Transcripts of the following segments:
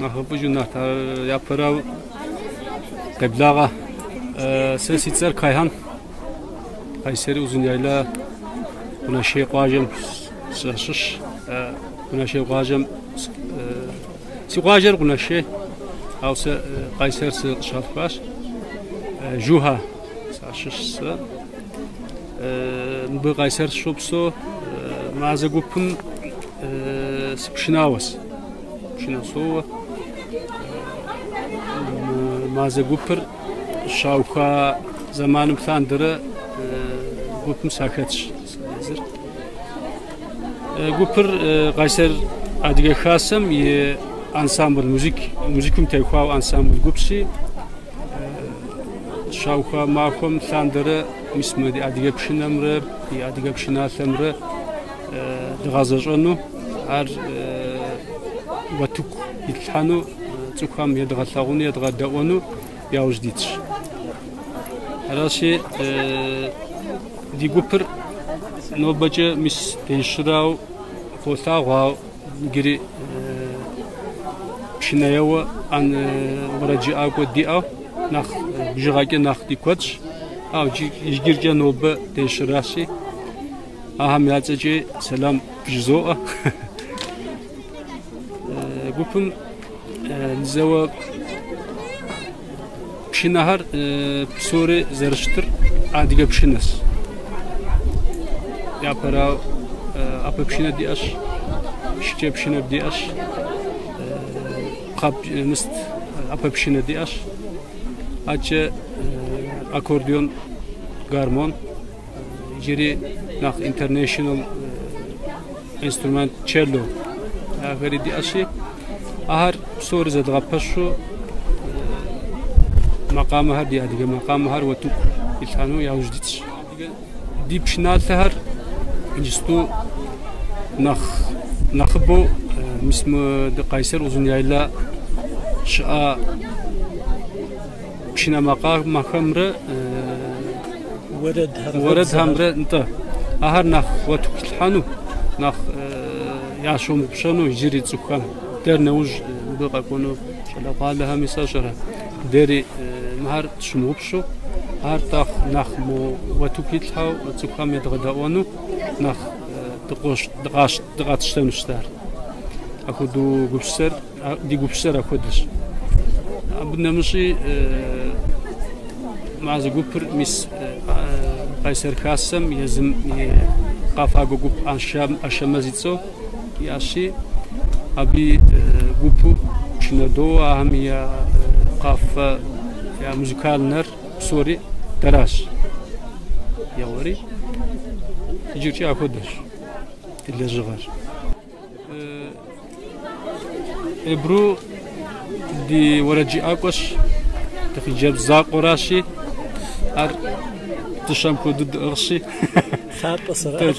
Нэхъыфӏыжу нэхъ япэрауэ къеблагъэ. Сэ си цӏэр Кайхан. Къайсэри Узуняйла Къунашей къуажэм сыщыщ. Къунашей къуажэм си къуажэр Къунашей, ауэ сэ Къайсэр сыкъыщалъхуащ. Жуха сащыщ сэ. Мыбы Къайсэр сыщопсэу. Мазэ гупым сыпшынауэс. Пшынэ соуэ. Мазэ гупыр щаухуа зэманым лъандэрэ гупым сахэтщ езыр. Гупыр Къайсэр Адыгэ Хасэм и ансамбль музык, музыкым теухуауэ ансамбль гупщи, щаухуа махуэм лъандэрэ мис мы ди адыгэ пшынэмрэ ди адыгэ пшыналъэмрэ дгъэзэщӏэну, ар уэтыку итлъхьэну, цӏыхухэм едгъэлъагъуну, едгъэдэӏуэну яужь дитщ. Аращи, ди гупыр нобэкӏэ мис дещырауэ фолъагъу, ауэ иджыри пшынэ еуэ уэрэджыӏакӏуэ диӏэу нэхъ бжыгъэкӏэ нэхъ ди куэдщ. Ауэ иджыркӏэ нобэ дещыращи, ахэм я цӏэкӏи сэлам бжызоӏэ. Гупым зэуэ пшынэхэр псори зэрыщытыр адыгэ пшынэщ. Япэрауэ ӏэпэ пшынэ диӏэщ, шыкӏэ пшынэ диӏэщ, мыст ӏэпэ пшынэ диӏэщ. Адэкӏэ аккордеон, гармон, иджыри нэхъ интернешнл инструмент челло ахэри диӏэщи, ахэр псори зэдгъэпэщу макъамэхэр, ди адыгэ макъамэхэр уэтыку итлъхьэну яужь дитщ. Ди пшыналъэхэр иджысту нэхъ нэхъыбэу мис мы ди Къайсэр Узуняйла щыӏэ пшынэ макъамэхэмрэ уэрэдхэмрэ нтӏэ. Ахэр нэхъ уэтыку итлъхьэну, нэхъ ящомыгъупщэну иджыри цӏыхухэм. Дэр нэужь мыбы къэкӏуэну щӏалэгъуалэхэми сэ сщӏэрэ. Дэри мыхэр тщымыгъупщэу, ар тӏэхъу нэхъ мо уэтыку итлъхьэу цӏыхухэм едгъэдэӏуэну нэхъ дыкъэтщтэнущ дэ ар. Апхуэдэу гупсысэр, ди гупсысэр апхуэдэщ. Абы нэмыщӏи Мазэ гупыр мис Къайсэр Хасэм езым и къэфакӏуэ гуп Ашэмэз и цӏэу иӏэщи, абы гупу пшынэ доуэ, ахэм я къафэ, я музыкальнэр псори дэращ. Еуэри, иджыркӏэ апхуэдэщ ди лэжьыгъэр. Эбру ди уэрэджыӏакӏуэщ, ди хъыджэбз закъуэращи, ар дыщэм хуэдэу дыӏыгъщи,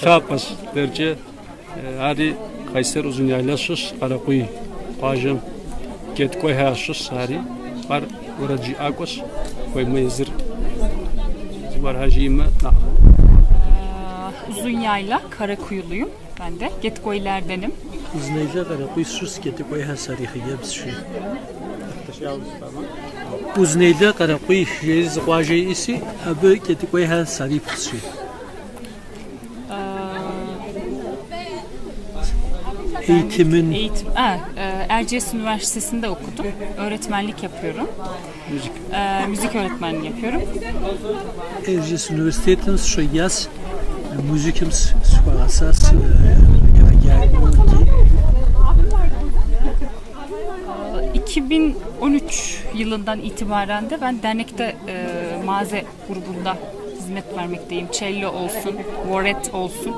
лъапӏэщ дэркӏэ. Ари Къайсэр Узуняйла щыщ, Къаракъуй къуажэм Геткӏуейхэ ящыщ ари. Ар уэрэджыӏакӏуэщ, хуеймэ езыр зыгуэрхэр жиӏэмэ нэхъ. Uzunyayla Karakuyuluyum ben de. Getgoylerdenim. Узуняйла Къаракъуй сыщыщ, Гетыкъуейхэ сарихъыджэбзщ. Узуняйла Къаракъуй жери зы къуажэ иӏэси, абы Гетыкъуейхэ сарипхъущ. Eğitimin Eğitim, ha, Erciyes Üniversitesi'nde okudum. Öğretmenlik yapıyorum. Müzik. Müzik öğretmenliği yapıyorum. Erciyes Üniversitetым сыщеджащ, музыкым сыхуагъэсащ егъэджакӏуэу икӏи. 2013 yılından itibaren de ben dernekte Maze grubunda hizmet Hizmet vermekteyim. Cello olsun, voret olsun.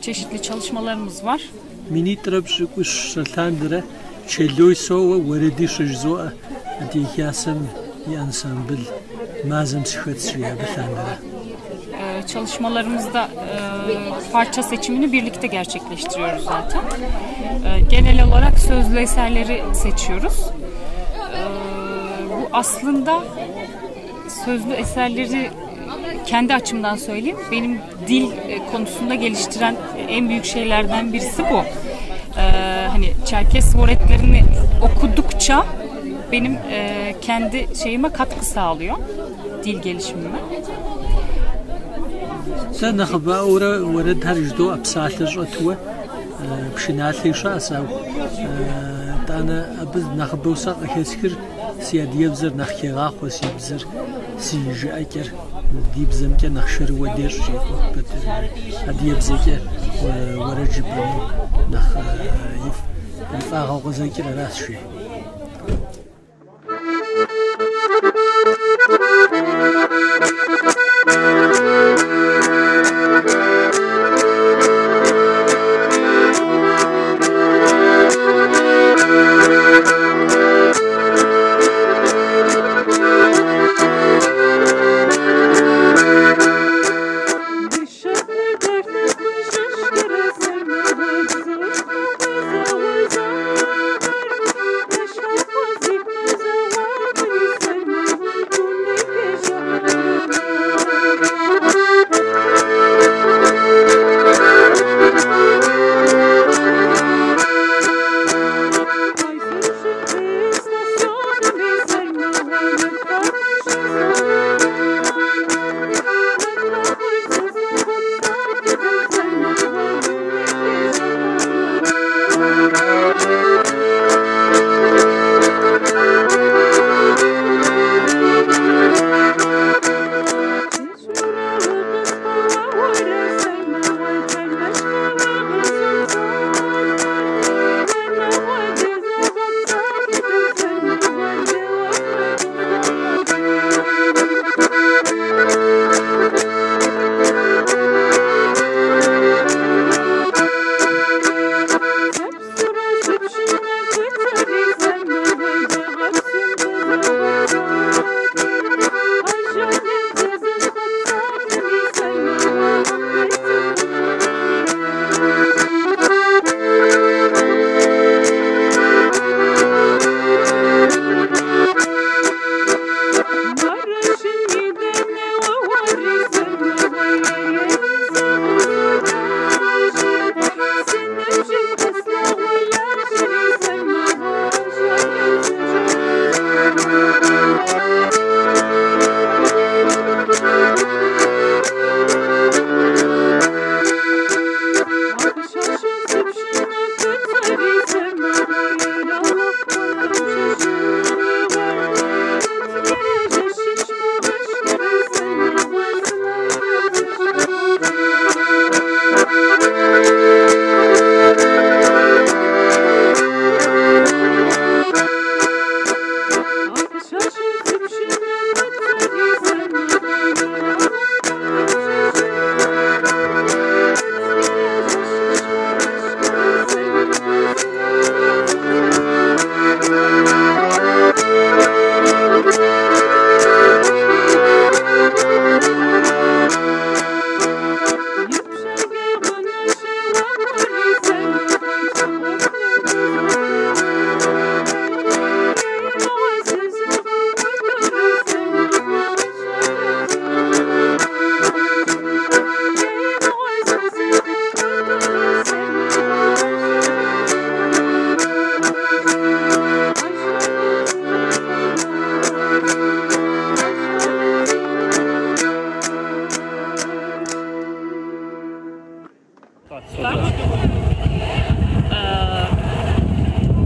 Çeşitli çalışmalarımız var. Минитӏрэ пщӏыкӏущ лъандэрэ челлои соуэ, уэрэди щыжызоӏэ Адыгэ Хасэм и ансамбль Мазэм сыхэтщ, жи абы лъандэрэ. Çalışmalarımızda parça seçimini birlikte gerçekleştiriyoruz zaten. Genel olarak sözlü eserleri seçiyoruz. Bu aslında sözlü eserleri kendi açımdan söyleyeyim. Benim dil konusunda geliştiren en büyük şeylerden birisi bu. Hani Çerkes voretlerini okudukça benim kendi şeyime katkı sağlıyor. Dil gelişimime. Сэ нэхъыбэӏуэурэ уэрэдхэр жыдоӏэ псалъэ щӏэтуэ, пшыналъи щыӏэщ, ауэ итӏанэ абы нэхъыбэу сэ къыхэсхыр си адыгэбзэр нэхъ хегъахъуэ, си бзэр, си жыӏэкӏэр ди бзэмкӏэ нэхъ шэрыуэ дещӏ жиӏэу адыгэбзэкӏэ уэрэд жыпӏэну нэхъ и фӏагъэу къызэкӏыр аращ, жи.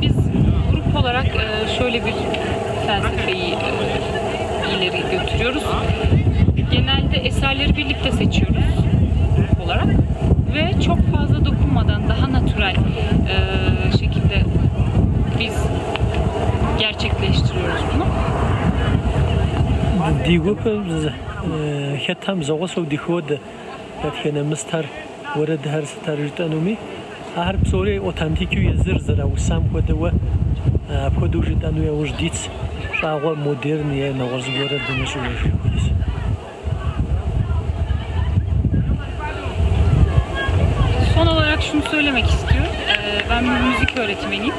Biz grup olarak şöyle bir felsefeyi ileri götürüyoruz. Genelde eserleri birlikte seçiyoruz grup olarak ve çok fazla dokunmadan daha natürel şekilde biz gerçekleştiriyoruz bunu. Ди гупым хэтхэм зэгъусэу дыходэ дэтхэнэ мыстэр, уэрэдхэр сытхэр жытӏэнуми, ахэр псори authentic-ыу езыр зэраусам хуэдэуэ апхуэдэу жытӏэну яужь дитщ, щӏагъуэ модерн е нэгъуэщӏ зыгуэрыр дымыщӏыуэ жыхуиӏэщ. Son olarak şunu söylemek istiyorum. Ben müzik öğretmeniyim.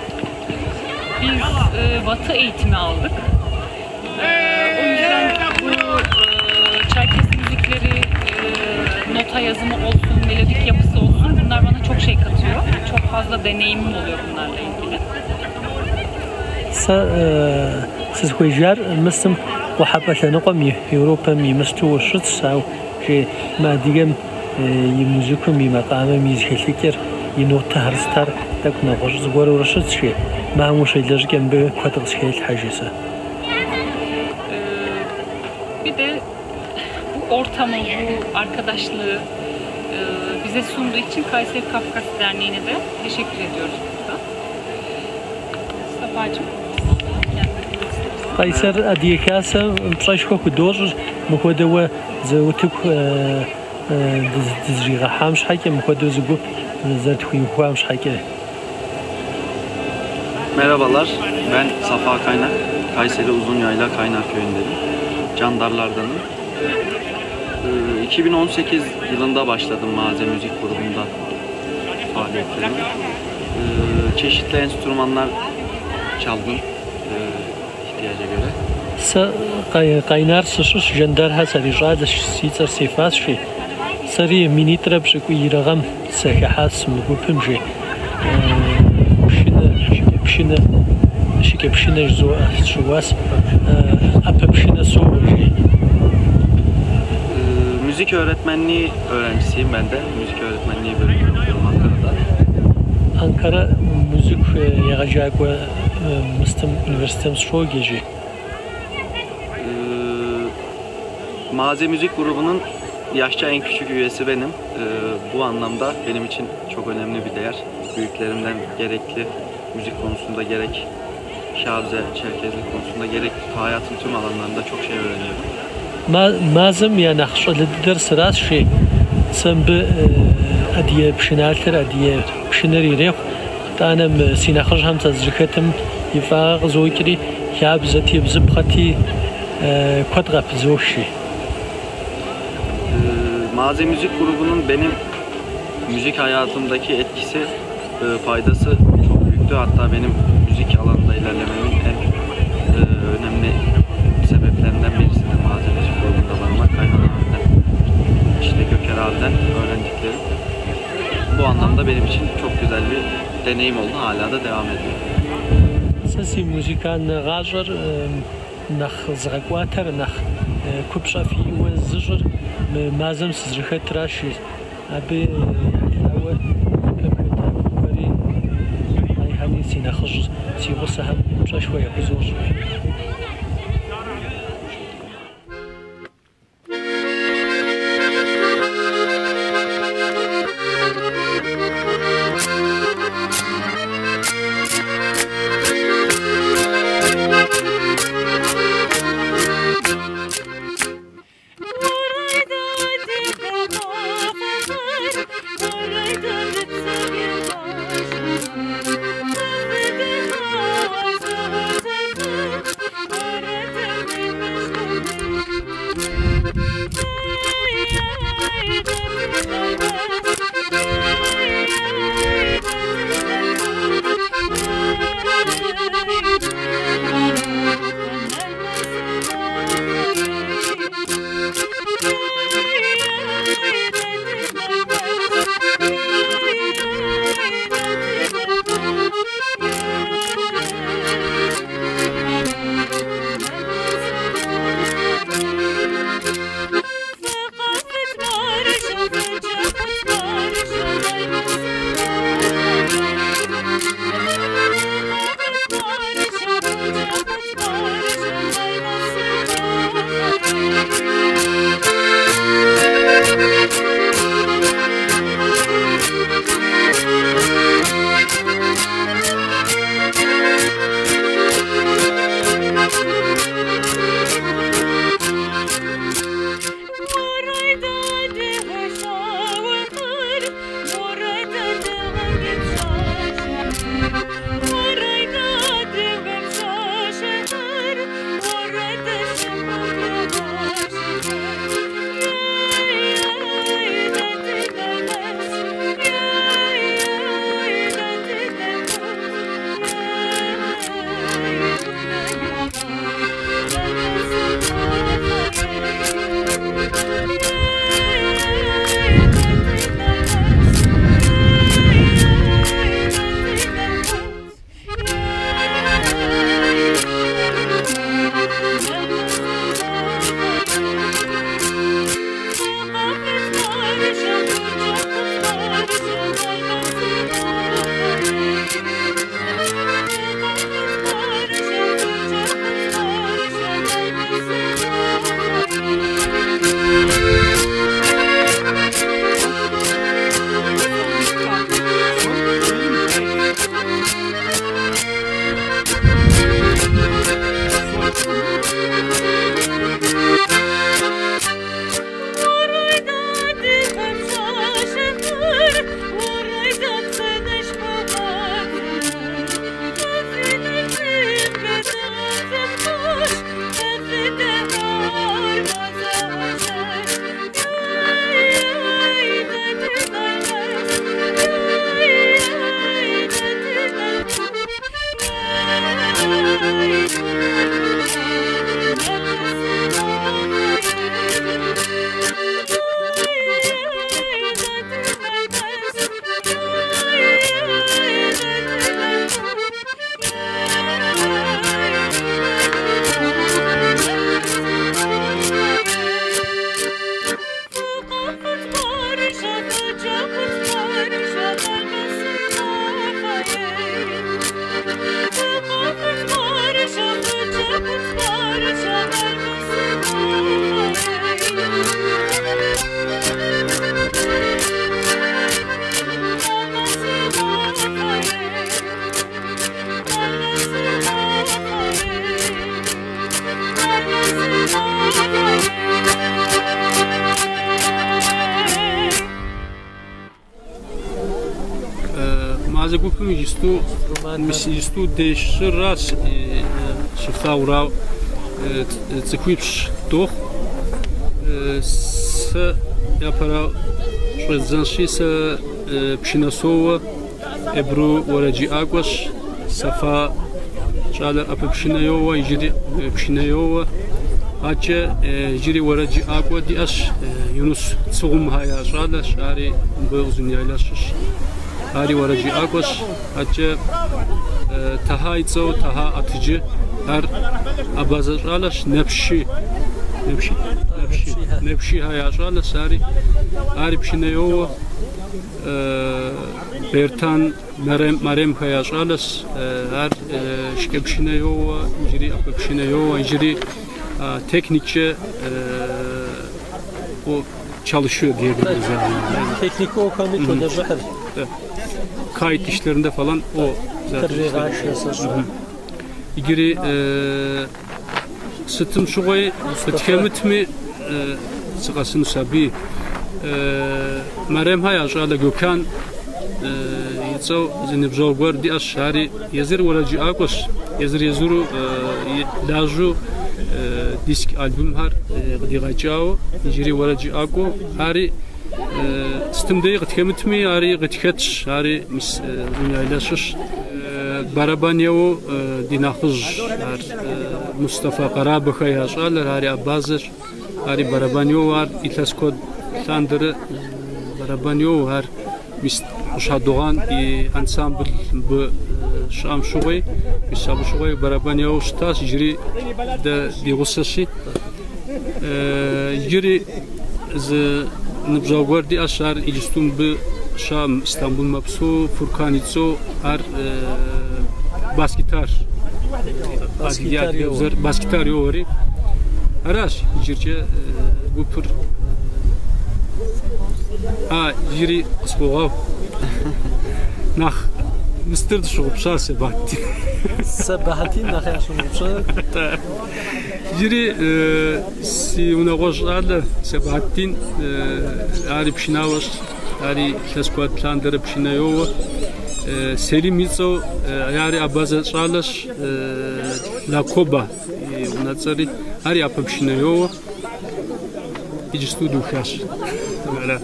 Biz Batı eğitimi aldık. O yüzden bu Çerkes müzikleri, nota yazımı olsun, melodik yapısı olsun bunlar bana çok şey katıyor. Çok fazla deneyimim oluyor bunlarla ilgili. Сэ сызыхуеджар мыстым Къухьэпӏэ лъэныкъуэм Европэм и мысту щытщ, ауэ жи мы адыгэм и музыкым, и макъамэм и зэхэлъыкӏэр, и нотэхэр сытхэр тӏэкӏу нэгъуэщӏ зыгуэрурэ щытщ, жи. Мыхэм ущелэжькӏэ мыбы куэд къысхелъхьэ, жи сэ. Bir de bu ortamı, bu arkadaşlığı bize sunduğu için Kayseri Kafkas Derneği'ne de teşekkür ediyoruz burada. Safa'cığım. Къайсэр Адыгэ Хасэм пщӏэшхуэ худощӏыр, мыхуэдэуэ зы утыку дызригъэхьам щхьэкӏэ, мыхуэдэу зы гуп зэрытхуиухуам щхьэкӏэ. Merhabalar, ben Safa Kaynak. Kayseri Uzunyayla Kaynar köyündenim. Candarlardanım. 2018 yılında başladım Maze Müzik grubunda faaliyetlerime. Çeşitli enstrümanlar çaldım ihtiyaca göre. Сэ Къайнар сыщыщ, Жэндархэ сарищӏалэщ, си цӏэр Сефащ, жи. Сэри минитӏрэ пщӏыкӏуийрэ гъэм сыхыхьащ мы гупым, жи. Пшынэ, шыкӏэпшынэ, шыкӏэпшынэ жызоӏэ, сщыуащ. Ӏэпэпшынэ соуэ, жи. Müzik öğretmenliği öğrencisiyim ben de. Müzik öğretmenliği bölümünü okuyorum Ankara'da. Анкара музык егъэджакӏуэ мыстым университетым сыщоджэ, жи. Maze Müzik grubunun yaşça en küçük üyesi benim. Bu anlamda benim için çok önemli bir değer. Büyüklerimden gerekli müzik konusunda gerek Şabze, Çerkezlik konusunda gerek hayatın tüm alanlarında çok şey öğreniyorum. Мазэм я нэхъ щӏалэ дыдэр сэращ, жи. Сэ мыбы адыгэ пшыналъэр, адыгэ пшынэр ирехъу. Итӏанэ си нэхъыжьхэм сазэрыхэтым и фӏагъэ къызокӏри, хабзэти, бзыпхъэти куэд къапызох, жи. Maze Müzik grubunun benim müzik hayatımdaki etkisi, faydası çok büyüktü. Hatta benim müzik alanında ilerlememin en önemli sebeplerinden birisi de Maze Müzik grubunda varmak. Kayhan abiden, işte Göker abiden öğrendiklerim. Bu anlamda benim için çok güzel bir deneyim oldu. Hala da devam ediyor. Сэ си музыкальнэ гъащӏэр нэхъ зыгъэкӏуатэр, нэхъ купщӏэфӏ иӏэуэ зыщӏыр мы мазэм сызэрыхэтращ, жи. Абы ехьэлӏауэ ипэм хэта гупхэри, Кайхани си нэхъыжь, си гъусэхэм пщӏэшхуэ яхузощӏ. Thank you. Абазэ гупым иджысту мис иджысту дещыращ щыфлъагъурауэ цӏыхуипщӏ дохъу. Сэ япэрэ щӏэздзэнщи, сэ пшынэ соуэ, Эбру уэрэджыӏакӏуэщ, Сэфа щӏалэр ӏэпэпшынэ йоуэ, иджыри пшынэ йоуэ. Адэкӏэ иджыри уэрэджыӏакӏуэ диӏэщ, Юнус Цыгъумхэ я щӏалэщ, ари мыбы Узун-Яйла щыщ. Ари уэрэджыӏакӏуэщ. Адэкӏэ Таха и цӏэу Таха Атыджы, ар абазэ щӏалэщ, Нэпщи, Нэпщи, Нэпщи, Нэпщихэ я щӏалэщ, ари пшынэ йоуэ. Бертан Мэремхэ я щӏалэщ, ар шыкӏэпшынэ йоуэ, иджыри ӏэпэпшынэ йоуэ, иджыри техниккӏэ çalışıyor diyebiliriz yani. Teknik ӏуэхухэми толэжьыхьыр. Kayıt işlerinde falan o zaten. Трырегъашэ сэ. Иджыри сытым щыгъуи къытхэмытми сыкъэсынущ абы. Мэремхэ я щӏалэ Гёкан и цӏэу зы ныбжьэгъу гуэр диӏэщ, ари езыр уэрэджыӏакӏуэщ, езыр-езыру лажьэу диск альбомхэр къыдигъэкӏауэ, иджыри уэрэджыӏакӏуэу, ари сытым деи къытхэмытми, ари къытхэтщ, ари мис Узун-Яйла щыщ. Барабан еуэу ди нэхъыжь ар Мустафа Къэрабэхэ я щӏалэр, ари абазэщ, ари барабан йоуэ, ар илъэс куэд лъандэрэ барабан йоуэ, ар мис Къущхьэ Догъан и ансамбль мыбы щыӏэм щыгъуи, мис абы щыгъуи барабан еуэу щытащ, иджыри дэ ди гъусэщи. Иджыри зы ныбжьэгъу гуэр диӏэщ, ар иджысту мыбы щыӏэм Истамбул мэпсэу, Фуркан и цӏэу, ар бас-гитар. Бас-гитар йоуэ. Бас-гитар йоуэри. Аращ иджыркӏэ гупыр. А, иджыри къысхуогъэгъу. Нэхъ мыстыр дыщыгъупщащ Сэбахьэтин. Сэбахьэтин нэхъ ящымыгъупщэныр. Иджыри си унагъуэ щӏалэ Сэбахьэтин, ари пшынауэщ, ари илъэс куэд лъандэрэ пшынэ йоуэ. Селим и цӏэу, ари абазэ щӏалэщ, Лакоба и унэцӏэри, ари ӏэпэпшынэ йоуэ. Иджысту духащ. Ара.